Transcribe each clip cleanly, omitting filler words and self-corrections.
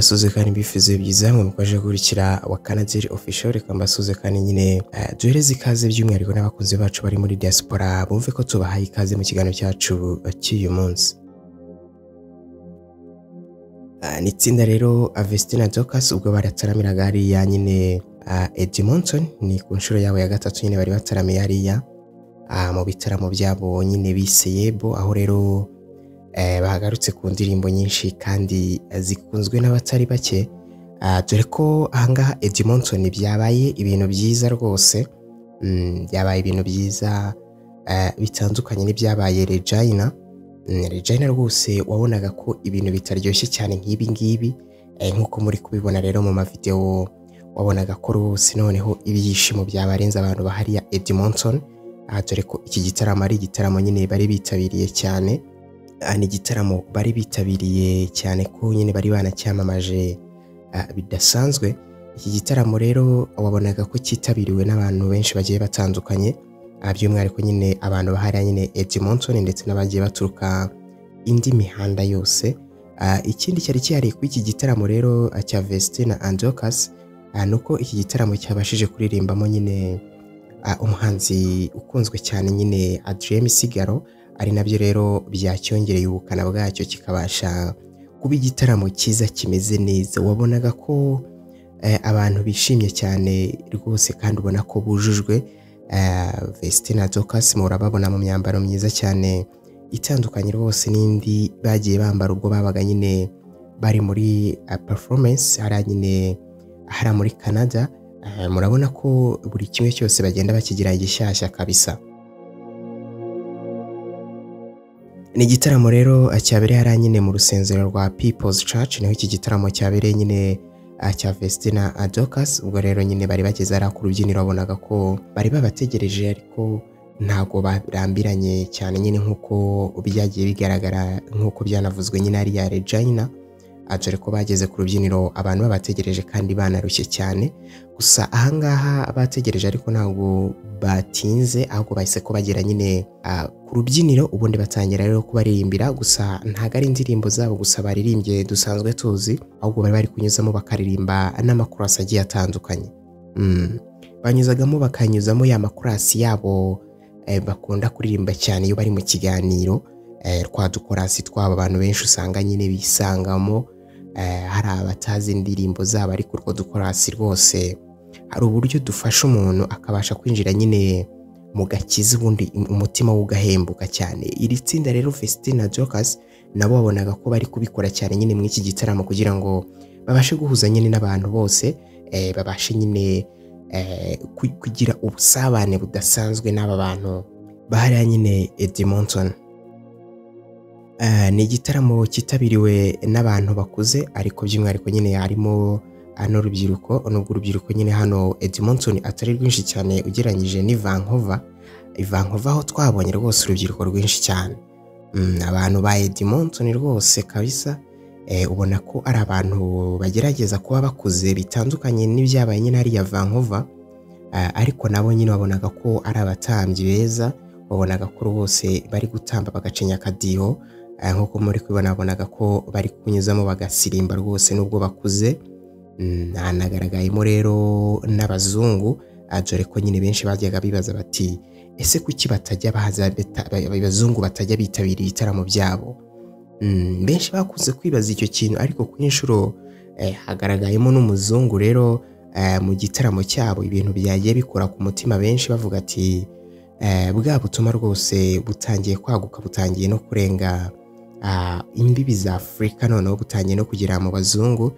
mbasuze kandi mbifuze byiza mwe mukomeje gukurikira wa Kanadiri Official. Reka mbasuze kandi nyine duhereze ikaze by'umwihariko n'abakunzi bacu bari muri diaspora, bumve ko tubahaye ikaze mu kiganiro cyacu cy'uyu munsi. Ni itsinda rero Vestine na Dorcas ubwo barataramiraga hariya nyine Edmonton, ni ku nshuro yabo ya gatatu nyine bari bataramiye hariya mu bitaramo byabo nyine bise Yebo, aho rero bagarutse ku ndirimbo nyinshi kandi zikunzwe n'abatari bake, dore ko ahangaha Edmonton byabaye ibintu byiza rwose. Byabaye ibintu byiza bitandukanye n'ibyabaye Regina. Regina rwose wabonaga ko ibintu bitaryoshye cyane nk'ibi ngibi, nk'uko muri kubibona rero mu mavideo, wabonaga ko rwose noneho ibyishimo byabarenze abantu bahariya Edmonton, dore ko iki gitaramo ari igitaramo nyine bari bitabiriye cyane. Ni igitaramo bari bitabiriye cyane ko nyine bari banacyamamaje bidasanzwe. Iki gitaramo rero wabonaga ko cyitabiriwe n'abantu benshi bagiye batandukanye, by'umwihariko nyine abantu bahariya nyine Edmonton ndetse n'abagiye baturuka indi mihanda yose. Ikindi cyari cyihariye kuri iki gitaramo rero cya Vestine and Dorcas, nuko iki gitaramo cyabashije kuririmbamo nyine umuhanzi ukunzwe cyane nyine Adrien Misigaro, ari nabyo rero byacyongereye ubukana bwacyo kikabasha kuba igitaramo cyiza kimeze neza. Wabonaga ko abantu bishimye cyane rwose kandi ubona ko bujujwe. Vestine na Dorcas murababona mu myambaro myiza cyane itandukanye rwose n'indi bagiye bambara ubwo babaga nyine bari muri performance hariya nyine hariya muri Canada. Murabona ko buri kimwe cyose bagenda bakigira gishyashya kabisa. Ni igitaramo rero cyabereye hariya nyine mu rusengero rwa People's Church, niho iki gitaramo cyabereye nyine cya Vestine na Dorcas. Ubwo rero nyine bari bageze hariya ku rubyiniro, wabonaga ko bari babategereje ariko ntago barambiranye cyane nyine nk'uko byagiye bigaragara, nk'uko byanavuzwe nyine hariya Regina, dore ko bageze ku rubyiniro abantu babategereje kandi banarushye cyane. Gusa ahangaha bategereje ariko ntabwo batinze, ahubwo bahise ko bagera nyine ku rubyiniro ubundi batangira rero kubaririmbira. Gusa ntago ari indirimbo zabo gusa baririmbye dusanzwe tuzi, ahubwo bari bari kunyuzamo bakaririmba n'amakurasi agiye atandukanye. Banyuzagamo bakanyuzamo ya makurasi yabo bakunda kuririmba cyane iyo bari mu kiganiro, twa dukorasi twabo abantu benshi usanga nyine bisangamo. Hari abatazi indirimbo zabo ariko urwo dukorasi rwose hari uburyo dufasha umuntu akabasha kwinjira nyine mu gakiza, ubundi umutima we ugahembuka cyane. Iri tsinda rero Vestine na Dorcas nabo babonaga ko bari kubikora cyane nyine muri iki gitaramo kugira ngo babashe guhuza nyine n'abantu bose, babashe nyine kugira ubusabane budasanzwe n'aba bantu bahariya nyine Edmonton. Ni igitaramo cyitabiriwe n'abantu bakuze ariko by'umwihariko nyine harimo n'urubyiruko, nubwo urubyiruko nyine hano Edmonton atari rwinshi cyane ugereranyije n'i Vancouver. I Vancouver aho twabonye rwose urubyiruko rwinshi cyane. Abantu ba Edmonton rwose kabisa, ubona ko ari abantu bagerageza kuba bakuze bitandukanye n'ibyabaye nyine hariya Vancouver, ariko nabo nyine wabonaga ko ari abatambyi beza, wabonaga ko rwose bari gutamba bagacinya akadiho, nk'uko muri kubibona wabonaga ko bari kunyuzamo bagasirimba rwose nubwo bakuze. Hanagaragayemo rero n'abazungu, dore ko nyine benshi bajyaga bibaza bati ese kuki batajya baza abazungu batajya bitabira ibitaramo byabo? Benshi bakunze kwibaza icyo kintu, ariko ku inshuro hagaragayemo n'umuzungu rero mu gitaramo cyabo, ibintu byagiye bikora ku mutima benshi bavuga ati bwa butumwa rwose butangiye kwaguka, butangiye no kurenga imbibi za Afurika, noneho butangiye no kugera mu bazungu.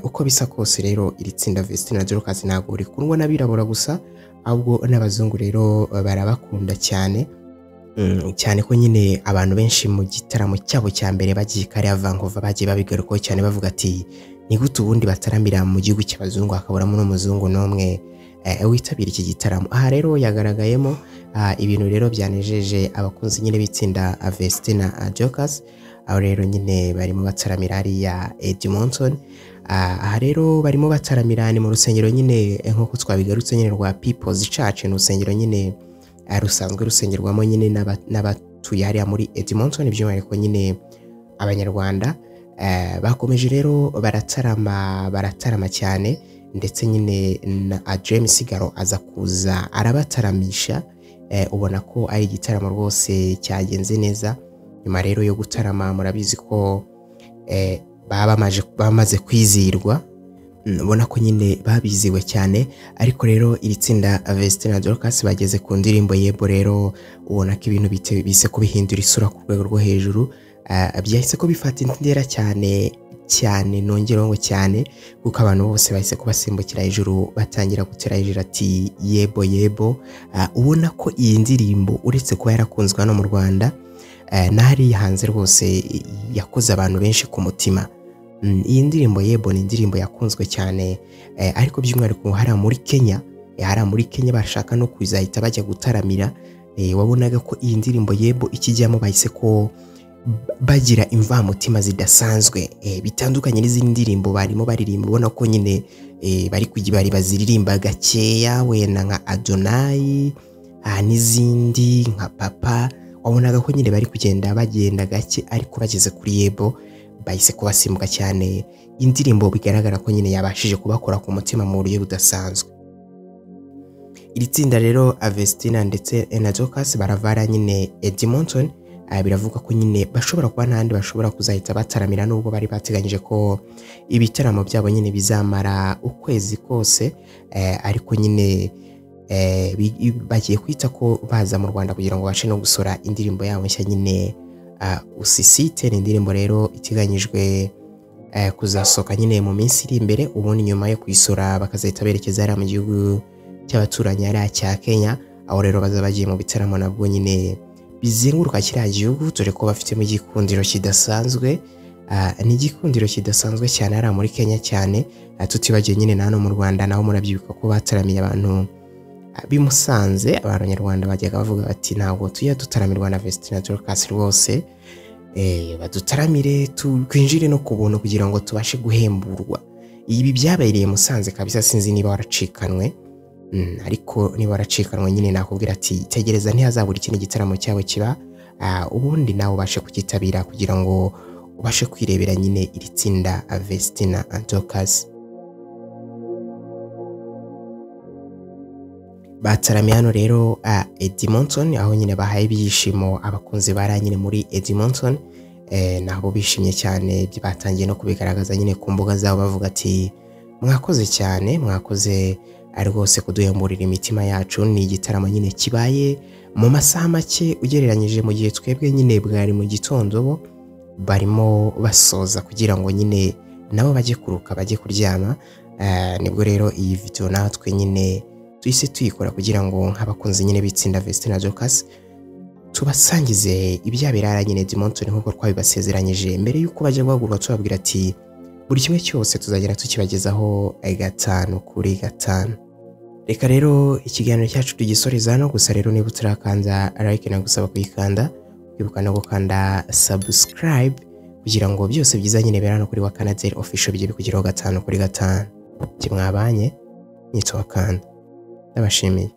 Uko bisa kose rero iri tsinda Vestine na Dorcas ntabwo rikundwa n'abirabura gusa, ahubwo n'abazungu rero barabakunda cyane. Cyane ko nyine abantu benshi mu gitaramo cyabo cya mbere bagiye kariya Vancouver bagiye babigarukaho cyane bavuga ati ni gute ubundi bataramira mu gihugu cy'abazungu hakaburamo n'umuzungu n'umwe witabira iki gitaramo. Aha rero yagaragayemo ibintu rero byanejeje abakunzi nyine b'itsinda Vestine na Dorcas, aho rero nyine barimo bataramira hariya Edmonton. Aha rero barimo bataramira ni mu rusengero nyine nk'uko twabigarutse nyine rwa People's Church, ni urusengero nyine rusanzwe rusengerwamo nyine n'abatuye hariya muri Edmonton, by'umwihariko nyine Abanyarwanda. Bakomeje rero baratarama cyane, ndetse nyine na Adrien Misigaro aza kuza arabataramisha. Ubona ko ari igitaramo rwose cyagenze neza. Nyuma rero yo gutarama murabizi ko bamaze kwizirwa, ubona ko nyine babiziwe cyane. Ariko rero iri tsinda Vestine na Dorcas bageze ku ndirimbo Yebo rero ubona ko ibintu bise kubihindura isura ku rwego rwo hejuru. Byahise ko bifata intera cyane cyane, nongereho ngo cyane, kuko abantu bose bahise kubasimbukira hejuru batangira gutera hejuru ati yebo yebo. Ubona ko iyi ndirimbo uretse kuba yarakunzwe hano mu Rwanda, n'ahari hanze rwose yakoze abantu benshi ku mutima. Iyi ndirimbo Yebo ni indirimbo yakunzwe cyane, ariko by'umwihariko hariya muri Kenya, hariya muri Kenya bashaka no kuzahita bajya gutaramira. Wabonaga ko iyi ndirimbo Yebo ikijyamo bahise ko bagira imvamutima zidasanzwe, bitandukanye n'izindi ndirimbo barimo baririmba, ubona ko nyine bari kujya baziririmba gakeya, wenda nka Adonai n'izindi nka Papa, wabonaga ko nyine bari kugenda bagenda gake, ariko bageze kuri Yebo bahise kubasimbuka cyane. Indirimbo bigaragara ko nyine yabashije kubakora ku mutima mu buryo budasanzwe. Iri tsinda rero Vestine ndetse na Dorcas baravara nyine Edmonton. Biravuga ko nyine bashobora kuba n'ahandi bashobora kuzahita bataramira, nubwo bari bateganyije ko ibitaramo byabo nyine bizamara ukwezi kose, ariko nyine bagiye kwita ko baza mu Rwanda kugira ngo babashe no gusora indirimbo yabo nshya nyine Usisite. Ni indirimbo rero iteganyijwe kuzasohoka nyine mu minsi iri imbere, ubundi nyuma yo kuyisora bakazahita berekeza hariya mu gihugu cy'abaturanyi hariya cya Kenya, aho rero bazaba bagiye mu bitaramo nabwo nyine bizenguruka kiriya gihugu, dore ko bafitemo igikundiro kidasanzwe. Ni igikundiro kidasanzwe cyane hariya muri Kenya cyane, tutibagiwe nyine na hano mu Rwanda naho murabyibuka ko bataramiye abantu b'i Musanze. Abanyarwanda bajyaga bavuga bati ntabwo tujya dutaramirwa na Vestine na Dorcas rwose, badutaramire twinjire no ku buntu kugira ngo tubashe guhemburwa. Ibi byabereye Musanze kabisa, sinzi niba waracikanwe, ariko niba waracikanwe nyine nakubwira ati tegereza ntihazabura ikindi gitaramo cyabo kiba, ubundi nawe ubashe kukitabira kugira ngo ubashe kwirebera nyine iri tsinda Vestine na Dorcas. Bataramiye hano rero Edmonton, aho nyine bahaye ibyishimo abakunzi bara nyine muri Edmonton, nabo bishimye cyane, batangiye no kubigaragaza nyine ku mbuga zabo bavuga ati mwakoze cyane, mwakoze rwose kuduhemburira imitima yacu. Ni igitaramo nyine kibaye mu masaha make ugereranyije mu gihe twebwe nyine bwari mu gitondo, bo barimo basoza kugira ngo nyine nabo bajye kuruka bajye kuryama. Nibwo rero iyi video natwe nyine tuhise tuyikora kugira ngo nk'abakunzi nyine b'itsinda Vestine na Dorcas tubasangize ibyabirara nyine Edmonton nk'uko twabibasezeranyije mbere y'uko bajya guhaguruka, tubabwira ati buri kimwe cyose tuzagera tukibagezaho 5 kuri 5. Reka rero ikiganiro cyacu tugisoreza hano, gusa rero niba utarakanda like nagusaba kuyikanda, kwibuka no gukanda subscribe kugira ngo byose byiza nyine bera hano kuri Wakanadel Official bijye bikugeraho 5 kuri 5. Kimwabanye nitwa Wakanda, ndabashimiye.